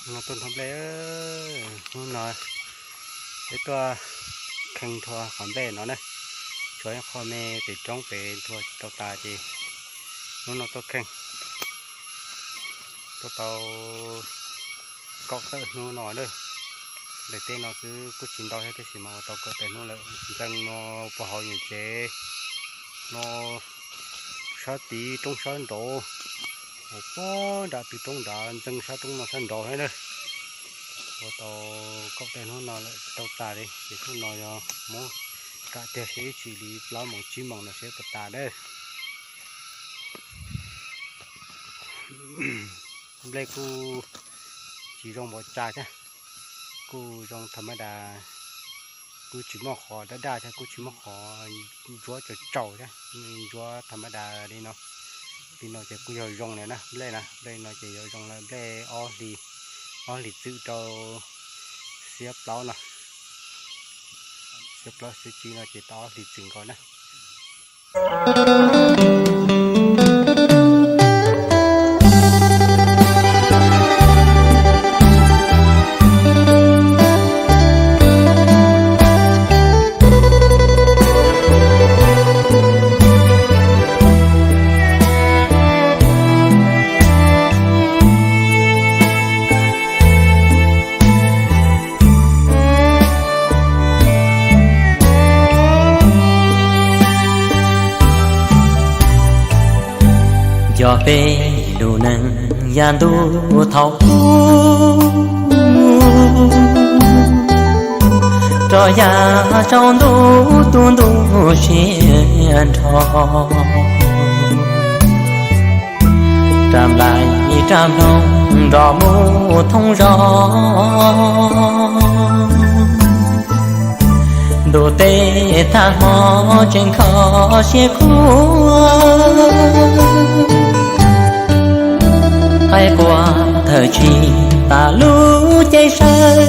No tuaj nthua nplej, hnub no peb tuaj kheej nthua qhov nplej no na, tshuav ib qho me pem roob pem nthua tsis tau tas ces hnub no tuaj kheej, tuaj tau kaum tawm hnub no na. Daim teb no xwb kuj tsis ntau thiab tab sis mas ua tau kaum tawm hnub lawm. Ntxees no puag hauv yus tsev no, sab tid roob sab nraud, puag nram tw roob nrad, ntxees sab roob no sab nraud thiab na. Ua tau kaum tawm hnub no lawm tsis tau tas li ces hnub no yog muab kam tiag seb ib tsam li plaub moos tsib moos no seb puas tas na. Nplej kuj tsis zoo npaum cas thiab, kuj zoo tham ma das, kuj tsis muaj qhov daj daj thiab kuj tsis muaj qhov ntsuab tsaus tsaus thiab, ntsuab tham ma das li no. Li no ces kuj yog zoo lawm na, nplej na, nplej no ces yog zoo lawm, nplej ob hlis, ob hlis txwm rau xiab plaub no, xiab plaub xiab tsib no ces tau ob hlis txwm nkaus na. Cov peb lub neej yav ntuj thaum ub, rov yav tsaus ntuj tu ntuj siab nrho, rab nplai rab nplooj nrog mus thoob zos. Ntuj teb tag hmo tseem kho siab khuab, qaib qua thawm tsib tas lub cev saw.